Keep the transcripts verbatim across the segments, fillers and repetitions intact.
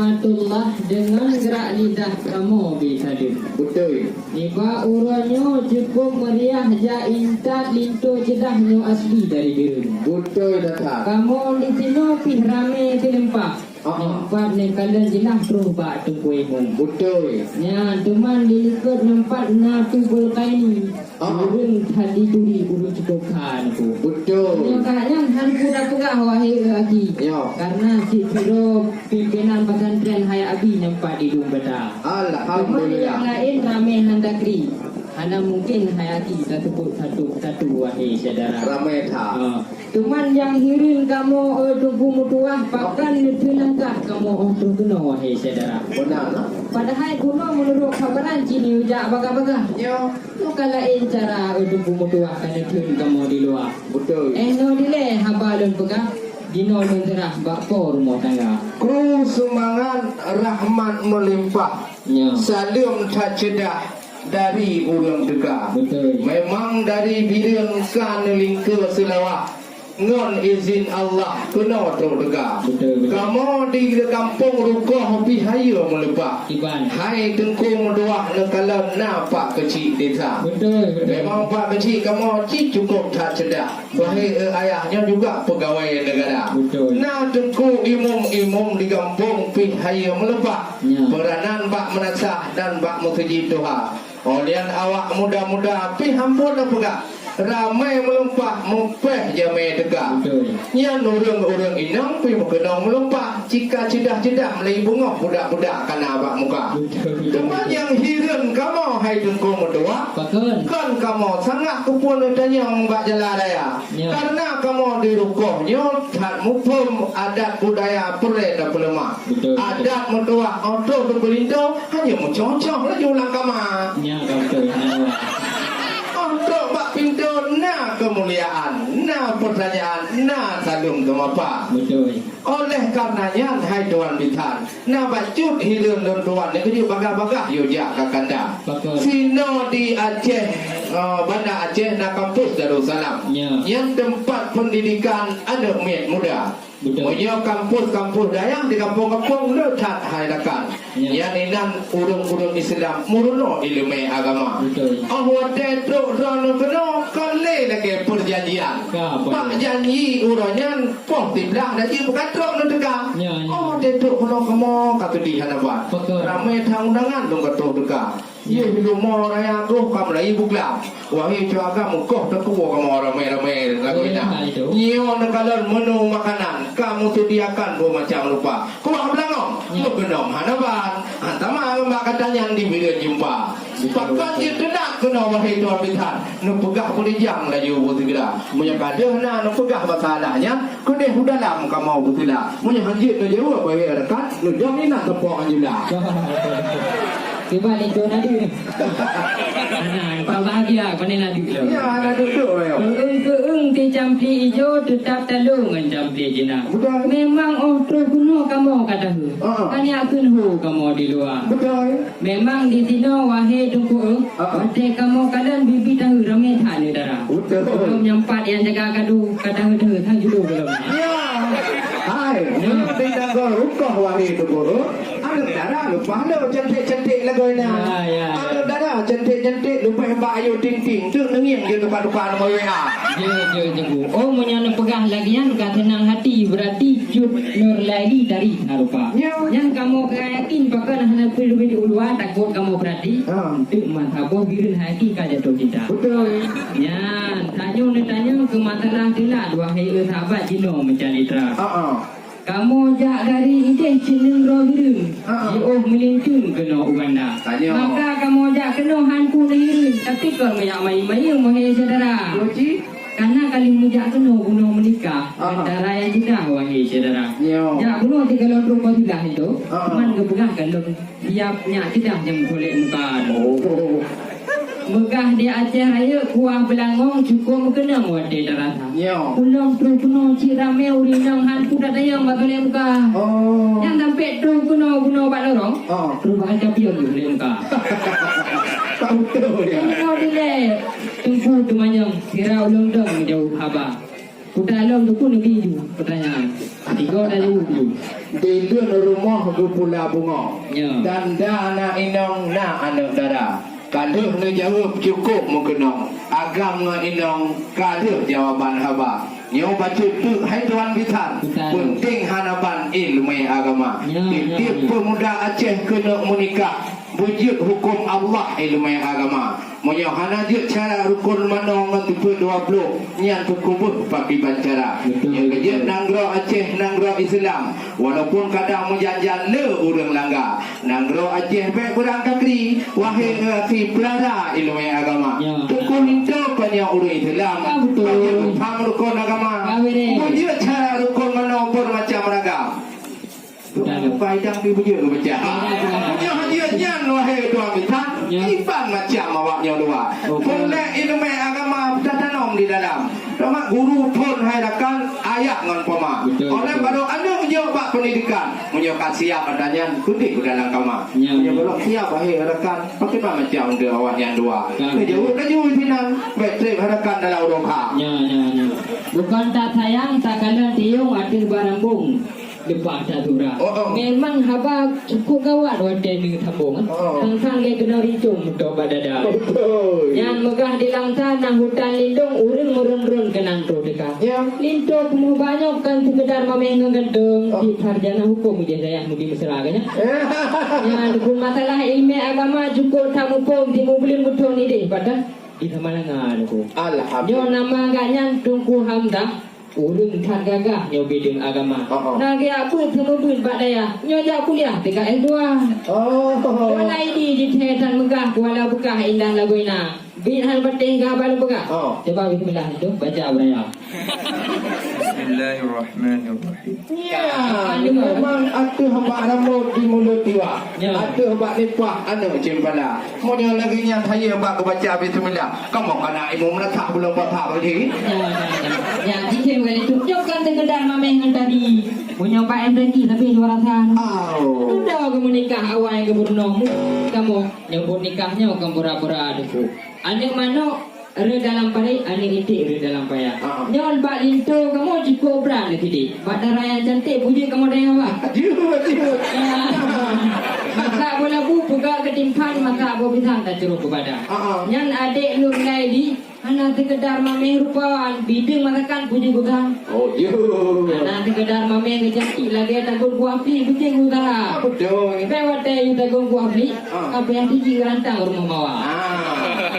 Rahmatullah deungon grak lidah kamoe bi sadeueng. Beutôi. Nibak uroe nyoe cukôp meuriah jak intat linto ceudah nyoe asli dari Bireuen. Beutôi that-that. Kamoe disinoe pih ramé teulimpah. Ah, ah. Nyoe pat neukalon jeulaih troh bak Teungku Imum. Beutôi. Nyan, teuma di likot nyoe pat na Tubul Kaini. Ah, ah. Ureueng that dituri ureueng cukôp khan tu. Beutôi. Nyoe ka nyan han ku tapeugah, wahé aki. Ya. Karena sidroe pimpinan pesantren hai abi nyoe pat di Dum Bata. Alhamdulillah. Teuma nyang laén ramé han takri. Hana mungken hai aki taseubut satu-satu, wahé syedara. Ramé that. Ha. Teuma nyang hireuen kamoe, eh, Teungku meutuwah, pakon neuteulangkah kamoe 'oh troh keunoe, wahé syedara. Beuna, nah. Padahai keunoe meunurot khabaran ci neujak bagah-bagah. Nyoe. Nyoe ka laén cara, eh, Teungku meutuwah, ka neutheun kamoe di luwa. Beutôi. Eh, nyoe dilée haba lôn peugah, jinoe lôn seurah bak po rumoh tangga. Kru sumbangan rahmat meulimpah. Nyoe. Saleuem that ceudah dari ureueng teuka. Beutôi. Memang dari Bireuen ka neulingkeue Seulawah. Ngon izin Allah keunoe troh teuka. Beutôi, beutôi. Kamoe di gampông rukoh pih hayeue meuleupah. Kiban. Hai Teungku meutuwah neukalon na Pak Keuchik Desa. Beutôi, beutôi. Memang Pak Keuchik kamoe cit cukôp that ceudah. Bahé, eh, ayah nyoe juga peugawai negara. Beutôi. Na Teungku Imum-imum di gampông pih hayeue meuleupah. Ya. Peuranan bak meunasah dan bak meukeujih tuha. Óh lheueh awak muda-muda pih amphon neupeugah, ramé meulimpah mupéh jamé teuka. Beutôi. Nyan ureueng-ureueng inong pih meukeunong meulimpah, cika ceudah-ceudah meulai beungoh budak-budak kana bak muka. Beutôi, beutôi. Teuma nyang hireuen kamoe hai Teungku meutuwah, pakon? Kon kamoe sangat keupeue neutanyong bak jalan raya. Ya. Karena kamoe di rukoh nyoe that muphom adat budaya peureulée tapeuleumah. Beutôi, beutôi. Adat meutuwah 'oh troh teupeulinto hanya meucocok laju lam kama. Nyan ka beutôi, nyan. 'Oh troh bak pintoe na keumuliaan, na peutanyaan, na saleuem teumapa. Beutôi. Oleh karena nyan, hai tuan bisan, na bacut hireuen lôn tuan nyoe keujeuet bagah-bagah yue jak ka kanda. Beutôi. Sinoe di Aceh, eh, Banda Aceh na kampus Darussalam. Ya. Nyan teumpat peundidikan aneuk miet muda. Beutôi. Meunyoe kampus-kampus dayah di kampung-kampung le that hai rakan. Ya. Nyan inan ureueng-ureueng Islam meurunoe ileumé agama. Beutôi. 'Oh watée trok droeneuh keunoe kon lé lagée peurjanjian. Ka, beutôi. Bak janji uroe nyan poh siblaih laju ka trok lôn teuka. Ya, ya. 'Oh watée trok keunoe kamoe ka keudeh hana ban. Beutôi. Ramé that undangan lôn ka troh teuka. Yeh, rumoh raya troh ka meulayeue buklam. Wahé cuaga meukoh teukuwoe kamoe ramé-ramé lagoina. Nyoe neukalon menu makanan ka meuseudiakan beumacam rupa. Kuah beulangong, meukeunong hana ban. Hantam bak gata nyan di Bireuen jumpa. Pakon jeuet teunak keunoe wahé tuan bisan, neupeugah beurijang laju beuseugeura. Meunyoe ka deuh na neupeugah masalah nyan, keudeh u dalam kamoe beusila. Meunyoe hanjeuet neujaweueb wahé rakan, neujok inan teupok hanjula. Kiban itu nadi. Nah, tak bahagia, pandai nadi tu. Ya, nadi tu, ya. Keueung-keueung ti campli ijo teutap talong ngon campli jina. Betul. Memang 'oh troh bunoe kamoe ka tahu. Kan ya kheun ho kamoe di luwa. Betul. Memang di sinoe wahé Teungku, watée kamoe kalon bibi tahu ramé that nyoe dara. Betul. Lom nyampat nyang jaga kadu ka tahu-tahu sang julu belom. Ya. Hai, nyoe di tanggong rukoh wahé Teungku. Aneuk dara leupah le cantik-cantik lagoina. Ya, ya, ya. Aneuk dara cantik-cantik leupah bak Ayu Ting Ting tu neungieng je tuka-tuka nomor W A. Ya, ya, ya, Bu. Oh, meunyoe neupeugah lagée nyan ka seunang hati, berarti Cut Nurlaili dari Harupa. Ya. Nyan kamoe ka yakin pakon hana peue leubeh di uluwa takot kamoe berarti. Ha. Untuk masa boh bireuen hati ka jatuh cinta. Betul. Nyan, tanyoe neutanyong keu masalah teulat wahé sahabat jinoe meucalitra. Ha, ha. Kamoe jak gari ideh ceuneung droe bireuen, jiôh meulinteun keunoe u banda. Tanyoe. Maka kamoe jak keunoe han ku neuhireuen, tapi kon meujak mayeueng-mayeueng, wahé syedara. Kana ka lheueh meujak keunoe bunoe meunikah, antara nyang jeudah, wahé syedara. Nyoe. Jak bunoe sigohlom troh po siblaih itu, teuma geupeugah gohlom. Siap nyak ceudah nyang kulét muka. Oh. Meugah di Aceh Rayeuk kuah beulangong cukôp meukeunong watée tarasa. Nyoe. Ulôn troh keunoe cit ramé ureueng inong han kudat dayong bak kulét muka. Oh. Nyang sampai troh keunoe bunoe bak lorong. Oh. Troh bak kaca pion kulét muka. Ka beutôi ya. Keunoe dilée Teungku teumanyong sira ulôn dong jaweueb haba. Kuda lom Teungku neubi ju peutanyaan. Tiga dari Udu. Di lôn rumoh geupula bungong. Ya. Tanda na inong na aneuk dara. Ka lheueh neujaweueb cukôp meukeunong. Agam ngon inong ka lheueh jawaban haba. Nyoe bacut teuk hai tuan bisan. Betul. Peunteng hana ban ileumèe agama. Ya, ya, tiep-tiep ya. Peumuda Aceh keuneuk meunikah. Beujeuet huköm Allah ileumèe agama. Meunyoe hana jeuet cara rukon manoe ngon teupeu dua ploh, nyan teukuboh pakriban cara. Betul, betul. Nyoe keu jeuet nanggroe Aceh, nanggroe Islam. Walaupun kadang meujan-jan le ureuëng langga. Nanggroe Aceh bèk beurangkakri, wahé si peulara ileumèe agama. Ya. Teungku Linto panyang ureuëng Islam. Ah, betul. Panyang paham rukon agama. Ah, betul. Beujeuet cara rukon manoe beumacam ragam. Betul. Bukai dang di bujur baca. Betul. Punya hadiah nyan, wahai tuan bisan, ya. Iban macam awak nyoe dua. Betul. Peureulèe ileumèe agama tatanom di dalam. Sama guru phôn hai rakan, ayah ngon poma. Betul, oleh betul. Baru aneuk nyoe bak pendidikan. Meunyoe ka siap ata nyan, kutip dalam kama. Ya, meunyoe ya. Belum siap, wahai rakan, bagaimana macam tu awak nyan dua? Betul. Kejauh laju sinan, baik trip hai rakan dalam uroe kha. Ya, ya, ya. Bukan tak sayang, tak kalian tiung, ateueh barambung. Leupah that surah. Oh, oh. Memang haba cukup gawat watèe neusambong. Oh. Sang-sang lé keunoe rincong meutobat dada. Betul. Nyan meugah di Langsa na hutan lindong, ureuëng meurôn-rôn keunan troh teuka. Ya. Linto keumoh banyok kon seukeudar mamèh ngon gantong, oh. Di sarjana huköm ijazah mubi mesra kan, ya? Nyan pun masalah ileumèe agama cukup that muphom, di mubuleuen beuthon idéh patah di Samalanga tu. Alhamdulillah. Nyoe nama gobnyan Teungku Hamzah. Ureuëng that gagah nyoe bideueng agama. Oh, oh. Na geujak beuet seumeubeuet bak dayah. Nyoe jak kuliah tingkat S dua. Oh. Kuala Idi jithèe that meugah, kuala beukah indah lagoina. Bit han patéh gah bala peugah. Oh. Cuba bismillah itu, baca budaya. Bismillahirrahmanirrahim. Ya, memang ateueh bak rambôt di mulut tiwa. Ya. Ateueh bak nipah aneuk ceumpala. Meunyoe lagèe nyan, hayeue bak geubaca bismillah. Kamoe kana imeum meurasa buleuen puasa bagi. Ya, ya, ya. Ya, cicém kali tu. Nyoe kan seukeudar mamèh ngon tadi. Meunyoe bak M T Q tapi dua rasa. Au. Dudoe geumeunikah awai geupeurunoe. Kamoe nyebut nikah nyoe kon pura-pura deungon. Aneuk manok rhot dalam parit, aneuk iték rhot dalam paya. Ah. Nyoe bak linto kamoe cukup brat lé sidéh. Bak dara nyang cantik, puji kamoe dayah, bah. Jeuet, jeuet. Ya. Masak boh labu, peugah keu timphan, masak boh pisang, tacurôh keu badan. Ah, ah. Nyan adék lôn ngai di, hana seukeudar mamèh rupa, bideueng masakan, puji geutan. Oh, jeuet. Hana seukeudar mamèh geucantik, lagèe tagun kuah pli, puji geutan. Ah, beutôi. Bèk watèe yue tagun kuah pli, Ah. Ka payah tiji ngeurantang rumoh mawar. Ah.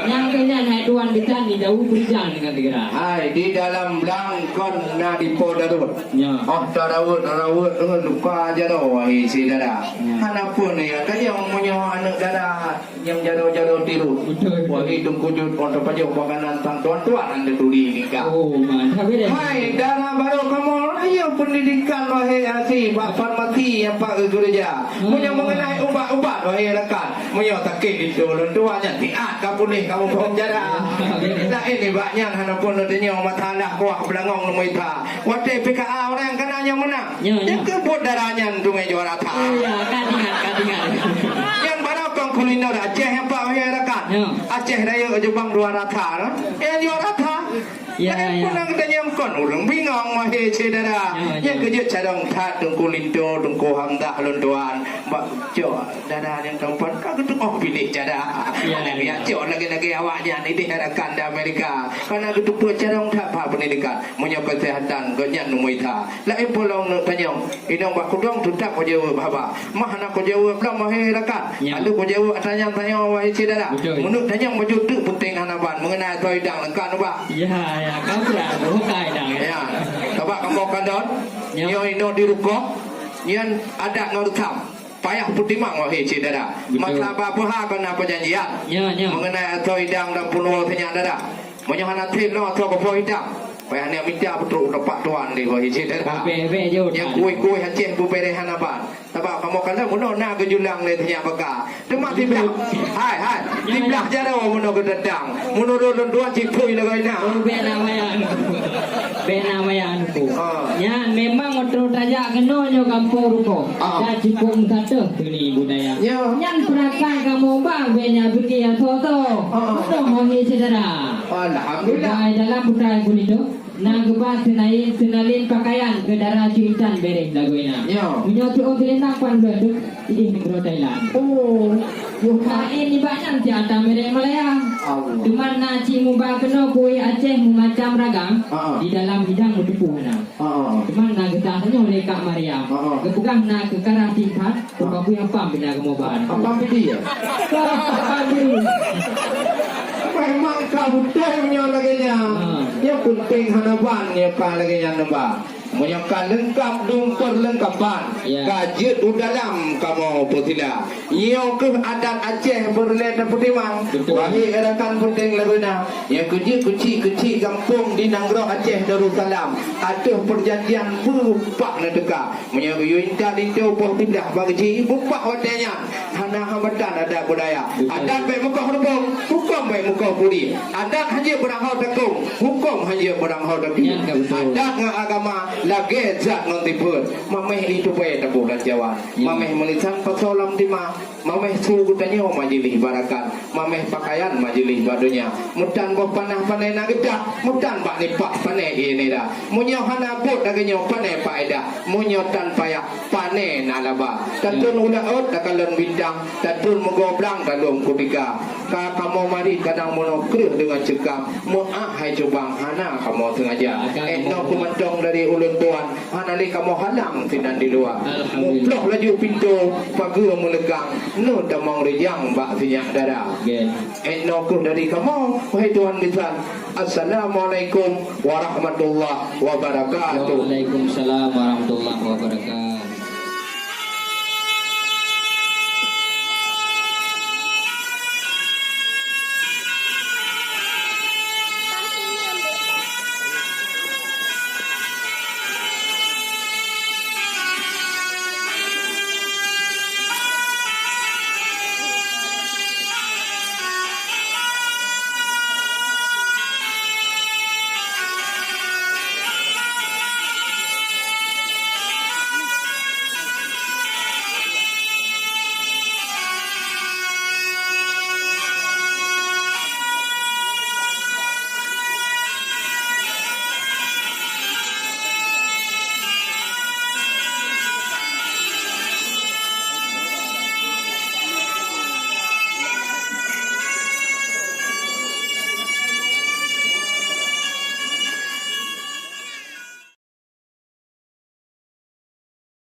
Nyang keu nyan hai tuan bisan di Daud beurijang deungon segera. Hai, di dalam blang kon na dipo Daud. Ya. Oh, tarawot-rawot deungon luka jaroe, wahai syedara. Ya. Hana peue ya, ka nyang meunyoe aneuk dara nyang jaroe-jaroe tiru. Betul, betul. Wahai Teungku Jut, oh, tapajoh makanan tang tuan-tuan anda turi nikah. Oh, mantap, ya. Hai, dara baru kamoe, ayo pendidikan, wahai Asi, bak farmasi nyang pak geureuja. Meunyoe mengenai ubat-ubat, wahai rakan, meunyoe sakét di lôn tuan nyan, siat ka puléh kamoe phon jarak. Laén nibak nyan hana pun lôn tanyong masalah kuah beulangong neumita. Watèe P K A orang kana nyang meunang. Ya, ya. Nyang keu buet dara nyan teumé juara that. Oh, ya, ka ingat, ka ingat. Nyang barô kon kuliner Aceh nyan, Pak, wahai rakan. Ya. Aceh Rayeuk Jombang dua rasa, nyang juara that. Ya, ya. Laén pun nyang geutanyong kon ureueng bingong, wahai syedara. Ya, ya. Nyang keujeuet carông that Teungku Linto, Teungku Hamzah lôn tuan. Bak cok dara nyang tampan ka geuteu'oh piléh cara. Ya, ya. Aneuk cok lagèe-lagèe awak nyan idéh rakan di Amerika. Kana geuteupeue carông that bak pendidikan. Meunyoe keuseuhatan gobnyan neumita. Laén pun lôn neuk tanyong. Inong bak kudong teutap kujaweueb haba. Mah hana kujaweueb lom, wahai rakan. Ya. Lalu kujaweueb ata nyang tanyong, wahai syedara. Betul. Meunurot tanyong bacut teuk peunteng hana ban mengenai asoe idang lengkap nibak. Ya, ya, ka brat, bukai idang, ya. Ya. Sabab kamoe kalon, ya. Nyoe inoe di rukoh, nyan adat ngon reusam. Payah peutimang, wahai syedara. Betul. Masa ba peuha keu na peujanjian. Ya, ya. Mengenai asoe idang dan peunoh sinyak dara. Meunyoe hana trép lom atau beupo idang, payah neuk mita peutrok teumpat tuan di bawah izin dara. Bèk, bèk, jauh. Nyang kueh-kueh Aceh bubèh hana ban. Sabab kamoe kalon meunoe na geujulang lé sinyak baka. Teuma siblah. Hai, hai. Siblah jaroe meunoe geudatang. Meunoe lôn tuan cipui lagèe na. Oh, bèk na maya. Bèk na maya. Ah. Nyan memang meuteuroh tajak keunoe nyoe gampông rukoh. Ah. Dan cukôp meusateuh seni budaya. Ya. Nyan peurasaan kamoe bang, bèk nyan pike nyang soe-soe. Ah. Beutôi, wahai syedara. Alhamdulillah. Bukai dalam, bukai gurito. Na geuba seunain seunalin pakaian keu dara cuitan bereh lagoina. Ya. Meunyoe tu'oh geulindang pan ulôn deuh idéh nanggroe Thailand. Oh, yoh. Laén nibak nyan siata merek Malaya. Allah. Teuma na cit muba keunoe kueh Aceh meumacam ragam, Ha. di dalam hidang meutupu hana. Ha. Teuma na geutanyoe lé Kak Mariam. Ha. Geupeugah na keukarah timphan, Ha. buka kueh apam bina geumobah. Apam pidi ya? Apam pidi. Memang ka beutôi meunyoe lagèe nyan. Ha. Nyang penting hana ban nyoe ka lagèe nyan neuba. Meunyoe ka leungkap dum peurleungkapan, Ya. ka jeuet u dalam kamoe peusila. Nyoe keuh adat Aceh beureulee tapeutimang. Betul. Wahé rakan peunteng lagoina, nyang keujeuet keuchik-keuchik gampông di nanggroe Aceh Darussalam, ateueh peurjanjian beupah neuteuka. Meunyoe geuyue intat linto poh siblaih pagi, beupah watèe nyan hana hambatan adat budaya. Betul. Adat bèk meukoh reubong, hukôm bèk meukoh puri. Adat hanjeuet beurangho takong, hukôm hanjeuet beurangho taki. Nyan ka beutôi. Adat ngon agama lagèe zat ngon sifeuet. Mamèh itubèe taboh lam cawan. Ya. Mamèh meulisan pasoe lam tima. Mamèh su geutanyoe majeulih barakat. Mamèh pakaian majeulih bak donya. Meutan boh panah pané na geutah, meutan bak nipah pané ié nira. Meunyoe hana buet lagèe nyoe pané paédah, meunyoe tan payah pané na laba. Tatrôn ulat ôt takalon bintang, tatrôn meugoe blang kalon kutika. Ka kamoe marit kadang meunoe kreueh deungon ceukam, meu'ah hai cubang hana kamoe seungaja. Éh noe keu mantong dari ulôn tuan, hana lé kamoe halang sinan di luwa. Alhamdulillah. Muploh laju pintoe, pageue meuleugang, neu tamong rijang bak sinyak dara. Nggih. Éh noe keuh dari kamoe, wahai tuan bisan. Assalamualaikum warahmatullahi wabarakatuh. Waalaikumsalam warahmatullahi wabarakatuh.